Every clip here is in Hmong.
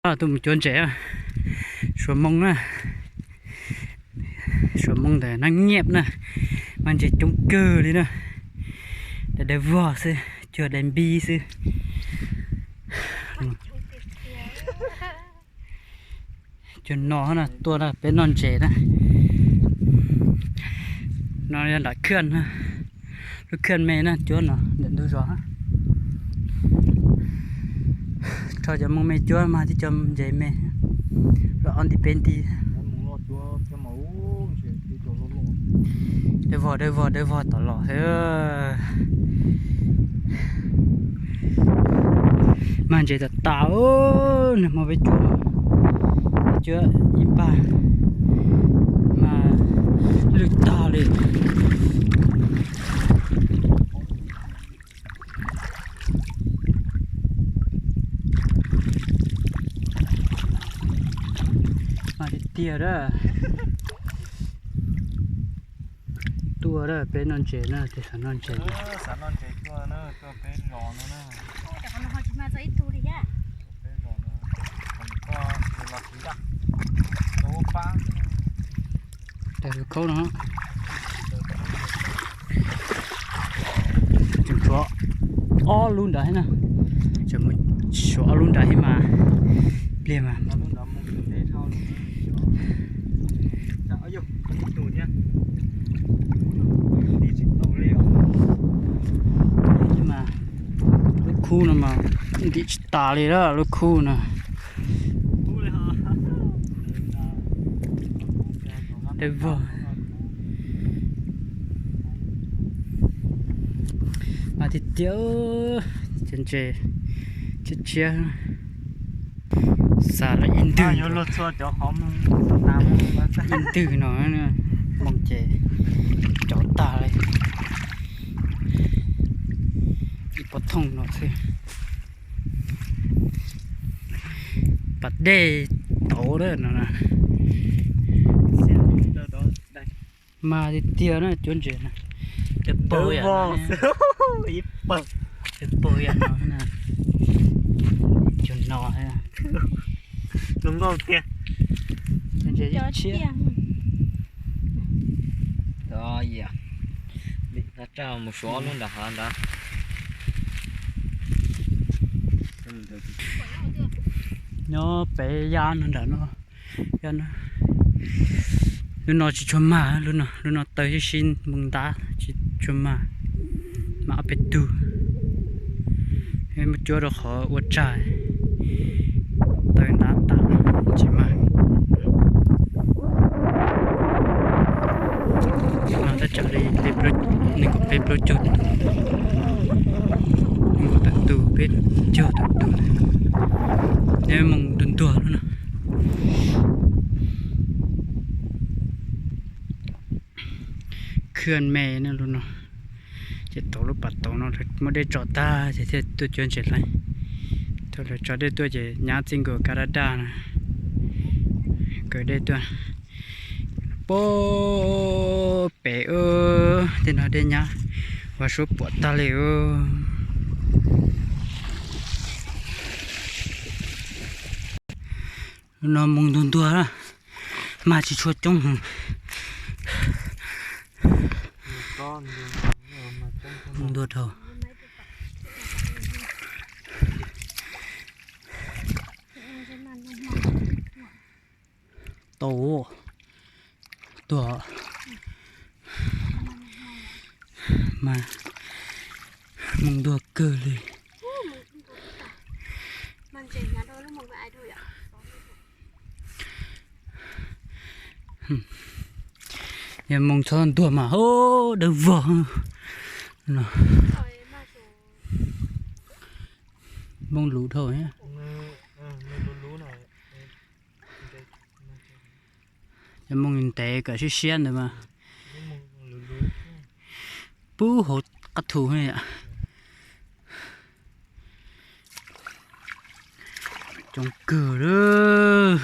Tuaj mus cuab ntses, suav Hmoob na, suav Hmoob ntawm Nab Nyiaj na, mas ntses coob kawg li na, daim daim vog xwb, cuag daim npib xwb. Cuag no na, tuaj na peb noj ntses na. No yog nram khaj, lub khaj me na, cuab no ntawm ntug zos. Rho cov Hmoob me cuab mas tib co ntses me los ob nti peb nti. Dawb vog dawb vog dawb vog tom los xwb. Mas ntses tas tas, nag hmo peb cuab, cuab ib npag mas lwj tag li. Mas tiag tiag a. Tuaj a, peb noj ntses na, tes xav noj ntses. Tes lub khaub no tseem tshuav ob lub nrad thiab na, tseem mus suav ob lub nrad thiab mas pliag mas. Lub khub no mas ntim tsis tas li lub khub no. Dawb vog. Mas tiag tiag, cov ntses tshiab tshiab, xav lawm ib ntwg, ib ntwg no, moo ces cov tag li, ib pob thooj no xwb. Pas dej tauv no. Mas tiag tiag na, cuab ntses na, cov pawg yam no, cov pawg yam no, cov no, zoo nkauj tiag. Cov ntses tshiab. Mus suav lub nram hav ntawd. Nyob pem yaj no nram no. Lub no tsis tshua mag, lub no, lub no taw sib sib mus ntab tsis tshua mag, mas ob peb tug. Muab cuab rau qhov ua tsag, taw ntab tas tsis mag. Mag thaj tsam li nees nkaum peb plaub caug tus, nees nkaum tawm tus peb caug tawm tus. Nyob moo ntuag ntuag lub no. Khaj me na lub no, ces tau lub pas tauv no muab dej tso tag ces thiaj tuaj cuab ntses hlais. Thaum lawv tso dej tuaj ces nyab txij nkaus kab daj daj na, kaw dej tuaj. Pem tej no dej nyab, ua suab puam tag li. Lub no moo ntuag ntuag, mag tsis tshua coob. Moo ntuag dhau. Tau tuag mas moo ntuag kawg li. Yog moo txhob ntuag mas dawb vog no. Moo luv dhau. Cov moo ntev kom siab siab ntawd mas pub hauv qab thu. Coob kawg lawm.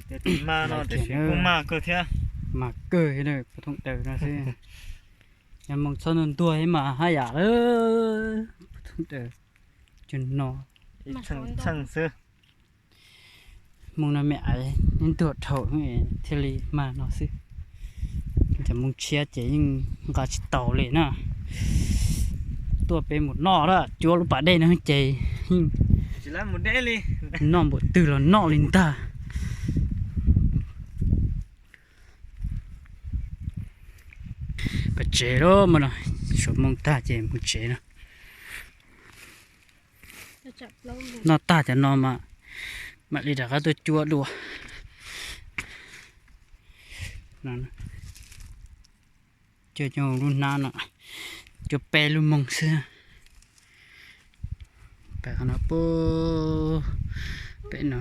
Mas no tiam sis kuj mas kawg thiab, mas kawg thiab puas thooj daws no xwb. Yog moos txhob ntuag ntuag thiab mas haj yam lawm, puas thooj daws, cov no txheej xwb. Moos no me aiv ntuag dhau thiaj li mag no xwb. Cov moos tshiab ces yeej nqa tsis taus li na. Tuaj peb mus noj lawm, cuab lub pas dej no ces yeej noj npaum twg los noj li ntag. Pais tsev lawm mas no, suav moos tag ces mus tsev no. Noj tag cov no mas mam li rov qab tuaj cuab dua. Cuab cov lub hnab no, cuab peb lub moos xwb. Pem qhov no, pem no.